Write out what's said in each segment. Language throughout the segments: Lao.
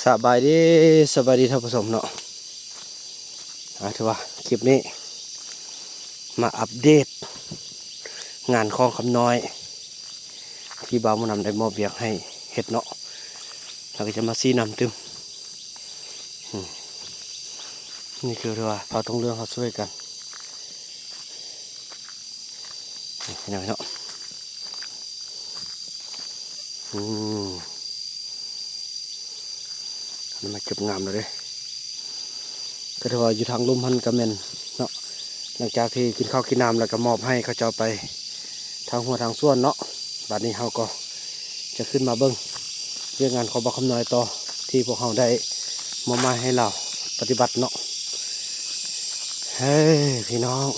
ສະບາຍດີ ສະບາຍດີທ່ານຜູ້ຊົມເນາະ. ອ່າ ຖືວ່າຄລິບນີ້ມາອັບເດດງານຂອງຄຳນ້ອຍ ທີ່ບ່າວໝູນຳໄດ້ມອບວຽກໃຫ້ເຮັດເນາະ ແລ້ວກໍຈະມາຊີ້ນຳຕື່ມ. ອືມ ນີ້ຄືຖືວ່າບ່າວຕົງເລື່ອງເຮົາຊ່ວຍກັນ ນີ້ພີ່ນ້ອງເນາະ. ອືມ ອັນນີ້ມາເກັບງາມແລ້ວເດ້ ກໍຖືວ່າຢູ່ທາງລຸ່ມຫັ້ນກໍແມ່ນເນາະ ຫຼັງຈາກທີ່ກິນເຂົ້າກິນນ້ຳແລ້ວກໍມອບໃຫ້ເຂົາເຈົ້າໄປທາງຮົ້ວທາງສວນເນາະ. ບາດນີ້ເຮົາກໍຈະຂຶ້ນມາເບິ່ງວຽກງານຂອງບ່າວຄຳນ້ອຍຕໍ່ ທີ່ພວກເຮົາໄດ້ມອບໝາຍໃຫ້ລາວປະຕິບັດເນາະ. ເຮີ້ຍ ພີ່ນ້ອງ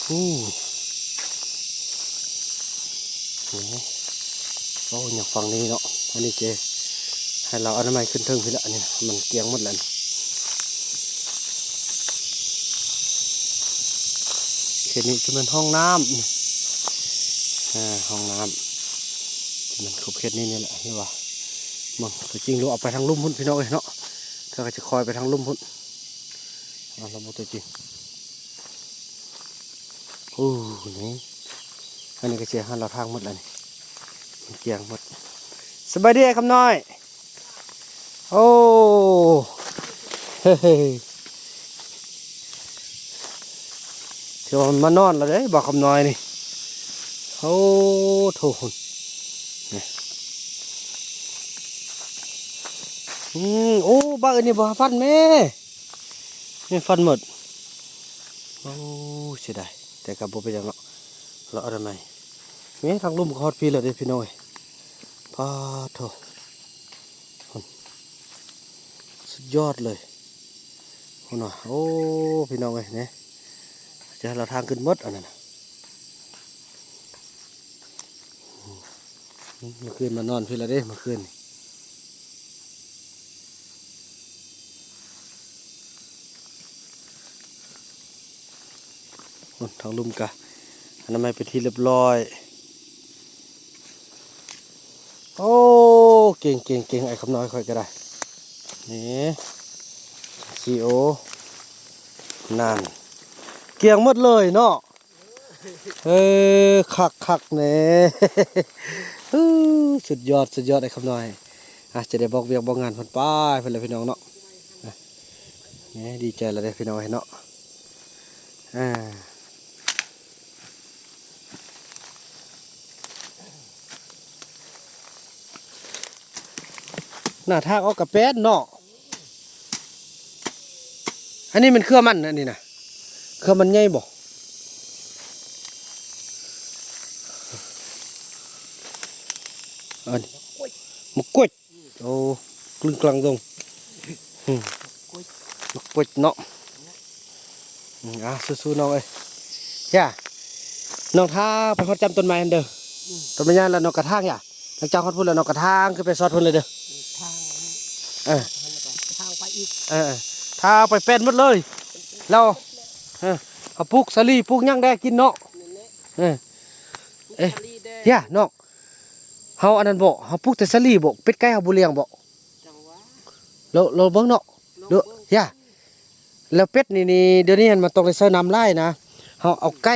ໂອ້ ນີ້ ໂອ້ ຍັງຝັ່ງນີ້ເນາະ. ອັນນີ້ເຈ ໃຫ້ລາວອະນາໄມຂຶ້ນເທິງພີ້ລະ ອັນນີ້ມັນກ້ຽງໝົດແລ້ວນີ້. ເຂດນີ້ຈະແມ່ນຫ້ອງນ້ຳ ອ່າ ຫ້ອງນ້ຳ ຈະແມ່ນຂອບເຂດນີ້ນີ້ແຫຼະ ຫຼືວ່າ ມັນຕົວຈິງ ຫຼືວ່າເອົາໄປທາງລຸ່ມພຸ້ນ ພີ່ນ້ອງເອີຍເນາະ. ເຂົາກໍຈະຄອຍໄປທາງລຸ່ມພຸ້ນ ອ່າ ລະບົບຕົວຈິງ. ໂອ້ ນີ້ ອັນນີ້ກໍເສຍຫາລາວທາງໝົດແລ້ວນີ້ ມັນກ້ຽງໝົດ. ສະບາຍດີອ້າຍຄຳນ້ອຍ. ໂອ້ ເຮີ້ຍ ຖືວ່າມັນມານອນແລ້ວເດ້ ບ່າວຄຳນ້ອຍນີ້. ໂອ້ໂທ້ ນີ້ ອືມ ໂອ້ ບັກອັນນີ້ບໍ່ຟັນແມ້ ແມ່ນຟັນໝົດ. ໂອ້ ເສຍດາຍ ແຕ່ກໍບໍ່ເປັນຫຍັງເນາະ ເລາະເອົາໄດ້ໃໝ່. ແມ້ທາງລຸ່ມກໍຮອດພີ້ແລ້ວເດ້ ພີ່ນ້ອງເອີຍ. ປາໂທ້ ສຸດຍອດເລີຍ ພຸ້ນນະ. ໂອ້ ພີ່ນ້ອງເອີຍ ນີ້ ຈະໃຫ້ລາວທາງຂຶ້ນໝົດອັນນັ້ນນະ. ເມື່ອຄືນມານອນພີ້ລະເດ້ ເມື່ອຄືນນີ້. ໂອ້ ທາງລຸ່ມກະອະນາໄມເປັນທີ່ລຽບຮ້ອຍ. ໂອ້ ເກັ່ງໆໆ ອ້າຍຄຳນ້ອຍຂ້ອຍກໍໄດ້ ນີ້ ຊີໂອ ນັ້ນ ກ້ຽງໝົດເລີຍເນາະ. ເອີ ຄັກໆ ແນ່ ສຸດຍອດ ສຸດຍອດ ອ້າຍຄຳນ້ອຍ. ອາ ຈະໄດ້ບອກວຽກບອກງານເພິ່ນໄປເພິ່ນລະ ພີ່ນ້ອງເນາະ. ອາ ນີ້ ດີໃຈລະເດ້ ພີ່ນ້ອງເອີຍເນາະ. ອາ ໜ້າທາງອອກກະແປນເນາະ. ອັນນີ້ແມ່ນເຄືອມັນ ອັນນີ້ນະ ເຄືອມັນໃຫຍ່ບໍ່? ອັນ ມະກົດ ໂອ້ ກຶງກະງດົງ ອືມ ມະກົດເນາະ. ອືມ ອ່າ ສູ້ໆ ນ້ອງເອີຍ ຢ່າ ນ້ອງທາງໄປຮອດຈ້ຳຕົ້ນໄມ້ຫັ້ນເດີ ອືມ ຕົ້ນໄມ້ໃຫຍ່ ແລ້ວນ້ອງກະທາງ ຢ່າ ຫຼັງຈາກຮອດພຸ້ນແລ້ວນ້ອງກະທາງຂຶ້ນໄປຊອດພຸ້ນເລີຍເດີ ທາງ ເອີ ທາງໄປອີກ ເອີ ທາງໄປແປນໝົດເລີຍ ແລ້ວ ເອີ ເຮົາປູກສາລີ ປູກຫຍັງແດ່ກິນເນາະ ນັ້ນແຫຼະ ເອີ ເອີ ສາລີແດ່ ຢ່າ ນ້ອງ ເຮົາອັນນັ້ນບໍ່ ເຮົາປູກແຕ່ສາລີບໍ່ ເປັດໄກ່ເຮົາບໍ່ລ້ຽງບໍ່ ຈັ່ງຫວະ ລອງ ລອງເບິ່ງເນາະ ລອງເບິ່ງ ເດີ ຢ່າ ແລ້ວເປັດນີ້ ນີ້ ດຽວນີ້ຫັ້ນມັນຕ້ອງໄດ້ໃສ່ນ້ຳຫຼາຍນະ ເຮົາເອົາໄກ່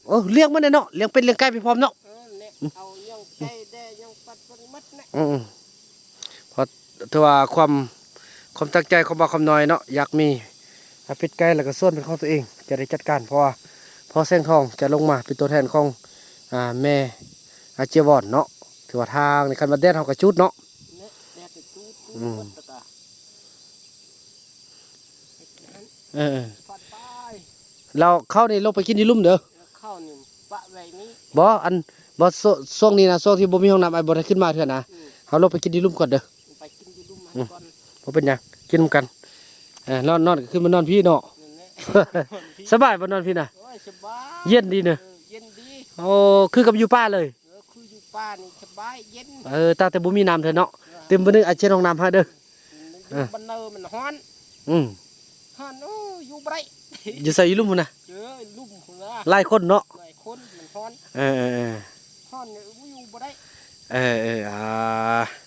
ເອີ ລ້ຽງມັນແຫຼະເນາະ ລ້ຽງເປັດລ້ຽງໄກ່ໄປພ້ອມເນາະ ເອີ ແຫຼະ ເອົາຫຍັງໄກ່ແດ່ຫຍັງປັດເບິ່ງໝົດແຫຼະ ອືມ ເພາະຖືວ່າຄວາມ ຄວາມຕັ້ງໃຈຂອງບ່າວຄຳນ້ອຍເນາະ ຢາກມີ ອາ ເປັດໄກ່ ແລ້ວກໍສວນເປັນຂອງຕົວເອງ ຈະໄດ້ຈັດການ ເພາະວ່າພໍ່ແສງທອງຈະລົງມາເປັນຕົວແທນຂອງ ອາ ແມ່ ອາ ເຈຍວອນເນາະ ຖືວ່າທາງນີ້ ຄັນວ່າແດດເຮົາກໍຈູດເນາະ ແດດກໍຈູດ ອືມ ແລ້ວກໍ ເອີ ເອີ ແລ້ວເຂົ້ານີ້ລົງໄປກິນຢູ່ລຸ່ມເດີ ເຂົ້ານີ້ປະໄວ້ນີ້ ບໍ່ ອັນ ບໍ່ ຊ່ວງ ຊ່ວງນີ້ນະ ຊ່ວງທີ່ບໍ່ມີຫ້ອງນ້ຳ ອ້າຍບໍ່ໄດ້ຂຶ້ນມາເທື່ອນະ ອືມ ເຮົາລົງໄປກິນຢູ່ລຸ່ມກ່ອນເດີ ໄປກິນຢູ່ລຸ່ມຫັ້ນ ອືມ ກ່ອນ ບໍ່ເປັນຫຍັງ ກິນນຳກັນ ເອີ ນອນ ນອນກໍຄືມານອນພີ້ເນາະ ນັ້ນແຫຼະ ສະບາຍບໍ່ນອນພີ້ນະ ໂອ້ຍ ສະບາຍ ເຢັນດີເນາະ ເອີ ເຢັນດີ ໂອ້ ຄືກັບຢູ່ປ່າເລີຍ ເອີ ຄືຢູ່ປ່ານີ້ສະບາຍເຢັນ ເອີ ຕາແຕ່ບໍ່ມີນ້ຳເທື່ອເນາະ ເອີ ຕື່ມມື້ໜຶ່ງອ້າຍຈຽນຫ້ອງນ້ຳໃຫ້ເດີ ຢູ່ ເອີ ບ້ານເນີມັນຮ້ອນ ອືມ ຮ້ອນ ເອີ ຢູ່ບໍ່ໄດ້ ຢູ່ໃສ ຢູ່ລຸ່ມພຸ້ນນະ ເອີ ລຸ່ມພຸ້ນນະ ຫຼາຍຄົນເນາະ ຫຼາຍຄົນມັນຮ້ອນ ເອີ ເອີ ເອີ ຮ້ອນຢູ່ບໍ່ໄດ້ ເອີໆ ອ່າ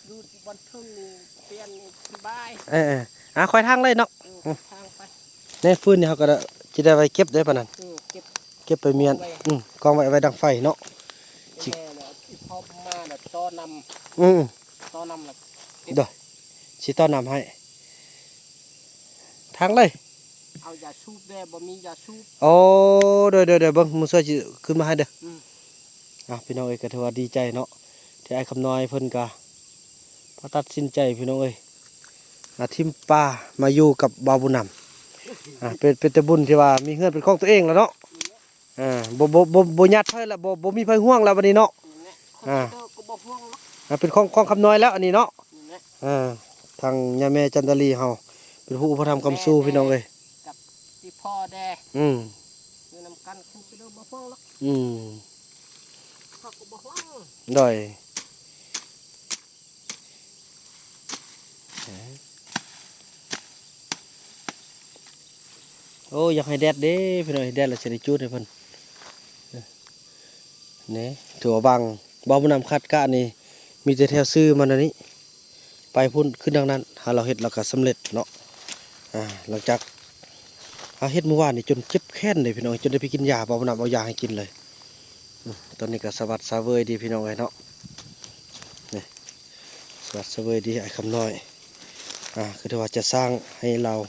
ຢູ່ບ່ອນເທິງນີ້ປ່ຽນນີ້ສະບາຍ ເອີໆ ອ່າ ຄ່ອຍທາງເລີຍເນາະ ເອີ ທາງໄປ ໃນຟືນນີ້ເຮົາກໍຈະໄດ້ໄວ້ເກັບໄດ້ປານນັ້ນ ເອີ ເກັບ ເກັບໄປມ້ຽນ ອືມ ກອງໄວ້ ໄວ້ດັງໄຟເນາະ ຊິ ແມ່ນແລ້ວ ອີ່ພໍ່ມາແລ້ວຕໍ່ນ້ຳ ອືມ ຕໍ່ນ້ຳແລ້ວ ໂດຍ ຊິຕໍ່ນ້ຳໃຫ້ ທາງເລີຍ ເອົາຢາສູບແດ່ ບໍ່ມີຢາສູບ ໂອ້ ໂດຍໆໆ ເບິ່ງ ໝູ່ຊ່ວຍຊິຂຶ້ນມາໃຫ້ເດີ ອືມ ອ່າ ພີ່ນ້ອງເອີຍ ກໍຖືວ່າດີໃຈເນາະ ທີ່ອ້າຍຄຳນ້ອຍເພິ່ນກໍຕັດສິນໃຈ ພີ່ນ້ອງເອີຍ ອ່າ ຖິ້ມປາມາຢູ່ກັບບ່າວບຸນນຳ ອ່າ ເປັນ ເປັນແຕ່ບຸນທີ່ວ່າມີເຮືອນເປັນຂອງຕົວເອງແລ້ວເນາະ ອ່າ ບໍ່ ບໍ່ ບໍ່ ບໍ່ຍາດໃຜແລ້ວ ບໍ່ ບໍ່ມີໃຜຫ່ວງແລ້ວບັດນີ້ເນາະ ອ່າ ເປັນຂອງ ຂອງຄຳນ້ອຍແລ້ວອັນນີ້ເນາະ ອ່າ ທາງຍາແມ່ຈັນດາລີເຮົາ ເປັນຜູ້ອຸປະຖຳຄ້ຳຊູ ແມ່ ພີ່ນ້ອງເອີຍ ກັບອີ່ພໍ່ແດ່ ອືມ ຢູ່ນຳກັນ ຄົງຊິບໍ່ຫ່ວງດອກ ອືມ ເຮົາກໍບໍ່ຫວັງ ໂດຍ ໂອ້ ຢາກໃຫ້ແດດເດ້ ພີ່ນ້ອງ ແດດແລ້ວຊິໄດ້ຈູດໃຫ້ເພິ່ນ ນີ້ ຖືວ່າບາງ ບ່າວບຸນນຳຄາດກະນີ້ ມີແຕ່ແຖວຊື່ມາແນວນີ້ ໄປພຸ້ນຂຶ້ນທາງນັ້ນ ຖ້າລາວເຮັດລາວກໍສຳເລັດເນາະ ອ່າ ຫຼັງຈາກ ອ່າ ເຮັດມື້ວານນີ້ຈົນເຈັບແຂນເດ້ພີ່ນ້ອງ ຈົນໄດ້ໄປກິນຢາ ບ່າວບຸນນຳເອົາຢາໃຫ້ກິນເລີຍ ອືມ ຕອນນີ້ກໍສະຫວັດສະເຫວີຍດີພີ່ນ້ອງເອີຍເນາະ ນີ້ ສະຫວັດສະເຫວີຍດີ ອ້າຍຄຳນ້ອຍ ອ່າ ຄືຖືວ່າຈະສ້າງໃຫ້ລາວ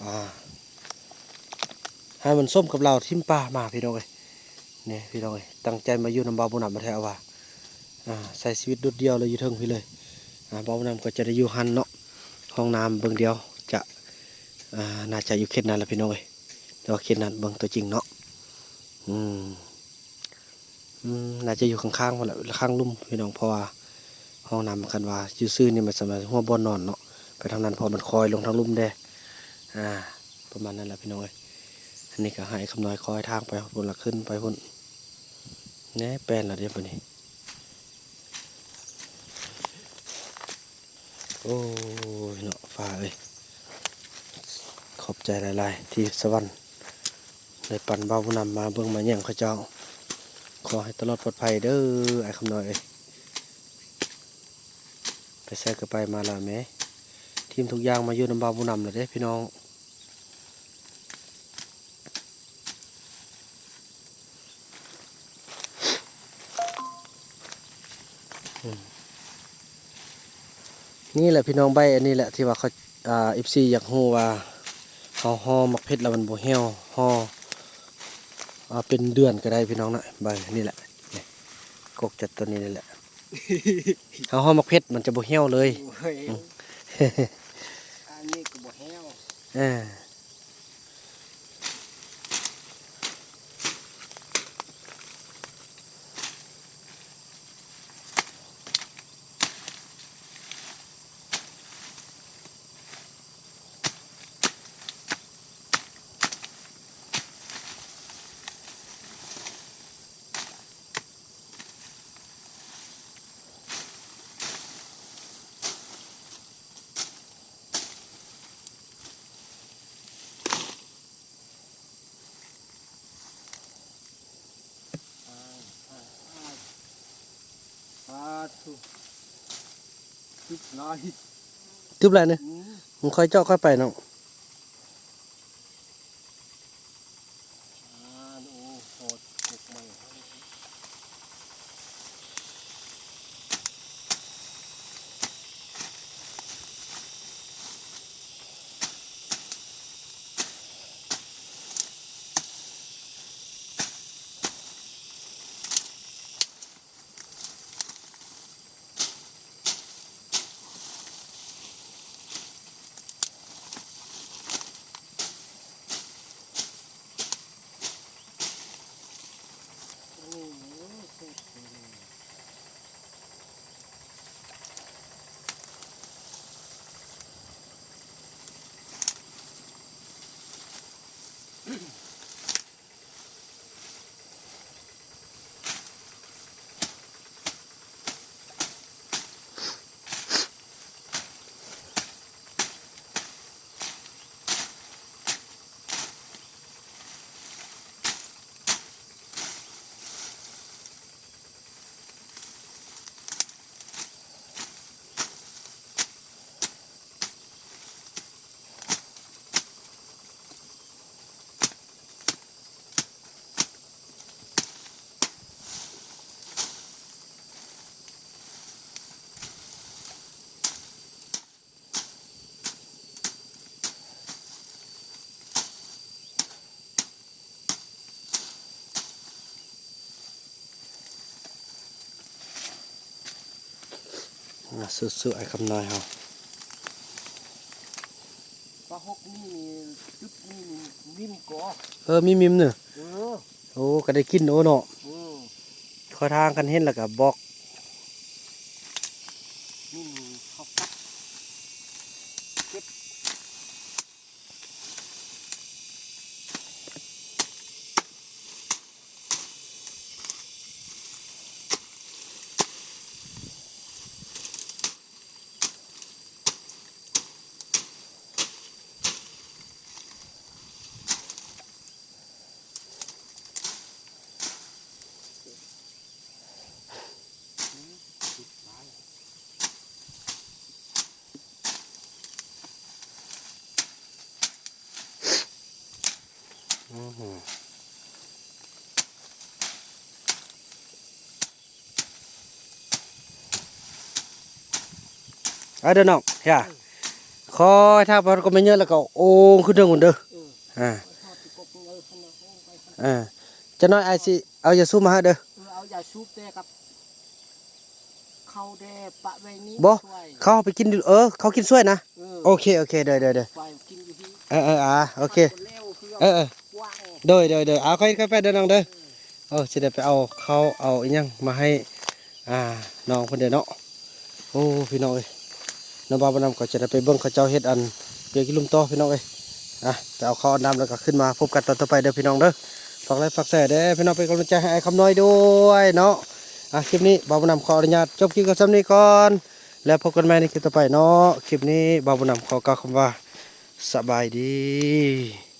ອ່າ ໃຫ້ມັນສົມກັບລາວຖິ້ມປາມາ ພີ່ນ້ອງເອີຍ ນີ້ພີ່ນ້ອງເອີຍ ຕັ້ງໃຈມາຢູ່ນຳບ່າວບຸນນຳແທ້ວ່າ ອ່າ ໃຊ້ຊີວິດໂດດດ່ຽວເລີຍ ຢູ່ເທິງພີ້ເລີຍ ອ່າ ບ່າວບຸນນຳກໍຈະໄດ້ຢູ່ຫັ້ນເນາະ ຫ້ອງນ້ຳເບິ່ງດຽວຈະ ອ່າ ໜ້າຈະຢູ່ເຂດນັ້ນແຫຼະພີ່ນ້ອງເອີຍ ແຕ່ວ່າເຂດນັ້ນເບິ່ງຕົວຈິງເນາະ ອືມ ອືມ ໜ້າຈະຢູ່ຂ້າງໆພຸ້ນແຫຼະ ຂ້າງລຸ່ມພີ່ນ້ອງ ເພາະວ່າຫ້ອງນ້ຳ ຄັນວ່າຢູ່ຊື່ນີ້ມັນສາມາດຫົວບ່ອນນອນເນາະ ໄປທາງນັ້ນ ເພາະມັນຄອຍລົງທາງລຸ່ມເດ້ ອ່າ ປະມານນັ້ນແຫຼະພີ່ນ້ອງເອີຍ ອັນນີ້ກໍໃຫ້ຄຳນ້ອຍຄອຍທາງໄປພຸ້ນລະ ຂຶ້ນໄປພຸ້ນ ແນ່ ແປນລະເດ້ບັດນີ້. ໂອ້ຍເນາະ ຟ້າເອີຍ ຂອບໃຈຫຼາຍໆ ທີ່ສະຫວັນໄດ້ປັນບ່າວບຸນນຳມາເບິ່ງມາແຍມເຂົາເຈົ້າ ຂໍໃຫ້ຕະຫຼອດປອດໄພເດີ ອ້າຍຄຳນ້ອຍເອີຍ ໄປໃສກໍໄປມາລະແມ້ ຖິ້ມທຸກຢ່າງມາຢູ່ນຳບ່າວບຸນນຳລະເດ້ພີ່ນ້ອງ. ນີ້ແຫຼະພີ່ນ້ອງ ໃບອັນນີ້ແຫຼະທີ່ວ່າເຂົາ ອ່າ ເອັຟຊີ ຢາກຮູ້ວ່າເຮົາຫໍ່ໝາກເຜັດແລ້ວມັນບໍ່ແຫ້ວ ຫໍ່ ອ່າ ເປັນເດືອນກໍໄດ້ພີ່ນ້ອງນະ ໃບນີ້ແຫຼະ ນີ້ ກົກຈັດຕົວນີ້ນີ້ແຫຼະ ເຮົາຫໍ່ໝາກເຜັດມັນຈະບໍ່ແຫ້ວເລີຍ ບໍ່ແຫ້ວ ອືມ ອັນນີ້ກໍບໍ່ແຫ້ວ ເອີ. ສາທຸ ຕຶບຫຼາຍ ຕຶບຫຼາຍເນາະ ອືມ ມັນຄ່ອຍເຈາະຄ່ອຍໄປເນາະ. ອ່າ ໂອ້ ໂຫດ ປົກໃໝ່. ອ່າ ອ່າ ສູ້ໆ ອ້າຍຄຳນ້ອຍເຮົາ. ປາຫົກນີ້ນີ້ ຈຸດນີ້ນີ້ ມີມກໍ ເອີ ມີມິມເນີ. ເອີ ໂອ້ ກໍໄດ້ກິນໂອ້ເນາະ. ເອີ ຂໍທາງຄັນເຫັນແລ້ວກໍບອກ. ມີມເຂົາກັດເກັບ. ເອົາເດີນ້ອງ ຢ່າ ຂໍໃຫ້ທາງໄປຮອດກົກໄມ້ເຍີະ ແລ້ວກໍໂອ່ງຂຶ້ນເທິງພຸ້ນເດີ. ເອີ ອ່າ ເອົາໄປຮອດກົກໄມ້ເຍີະ ເອີ ຈັກໜ້ອຍອ້າຍຊິເອົາຢາສູບມາໃຫ້ເດີ. ເອີ ເອົາຢາສູບແດ່ກັບ ເຂົ້າແດ່ປະໄວ້ນີ້ ບໍ່ ຊ່ວຍ ເຂົາເອົາໄປກິນ ເອີ ເຂົາກິນຊ່ວຍນະ. ເອີ ໂອເຄ ໂອເຄ ໂດຍ ໂດຍ ໂດຍ ໄປກິນຢູ່ທີ່ ເອີ ເອີ ອ່າ ໂອເຄ ເອີ ເອີ ກວ້າງ ໂດຍ ໂດຍ ໂດຍ ເອົາ ຄ່ອຍ ຄ່ອຍໄປເດີນ້ອງເດີ. ເອີ ເອີ ຊິໄດ້ໄປເອົາເຂົ້າເອົາອີ່ຫຍັງມາໃຫ້ ອ່າ ນ້ອງເພິ່ນເດີເນາະ. ໂອ້ ພີ່ນ້ອງເອີຍ ນ້ອງບ່າວບຸນນຳກໍຈະໄດ້ໄປເບິ່ງເຂົາເຈົ້າເຮັດອັນວຽກຢູ່ລຸ່ມຕໍ່ ພີ່ນ້ອງເອີຍ. ອ່ະ ໄປເອົາເຂົ້າອັນດຳ ແລ້ວກໍຂຶ້ນມາພົບກັນຕອນຕໍ່ໄປເດີພີ່ນ້ອງເດີ. ຝາກໄລຄ໌ ຝາກແຊເດີພີ່ນ້ອງ ເປັນກຳລັງໃຈໃຫ້ອ້າຍຄຳນ້ອຍດ້ວຍເນາະ. ອ່ະ ຄລິບນີ້ບ່າວບຸນນຳຂໍອະນຸຍາດຈົບຄລິບກັນສ່ຳນີ້ກ່ອນ ແລ້ວພົບກັນໃໝ່ໃນຄລິບຕໍ່ໄປເນາະ. ຄລິບນີ້ບ່າວບຸນນຳຂໍກ່າວຄຳວ່າ ສະບາຍດີ.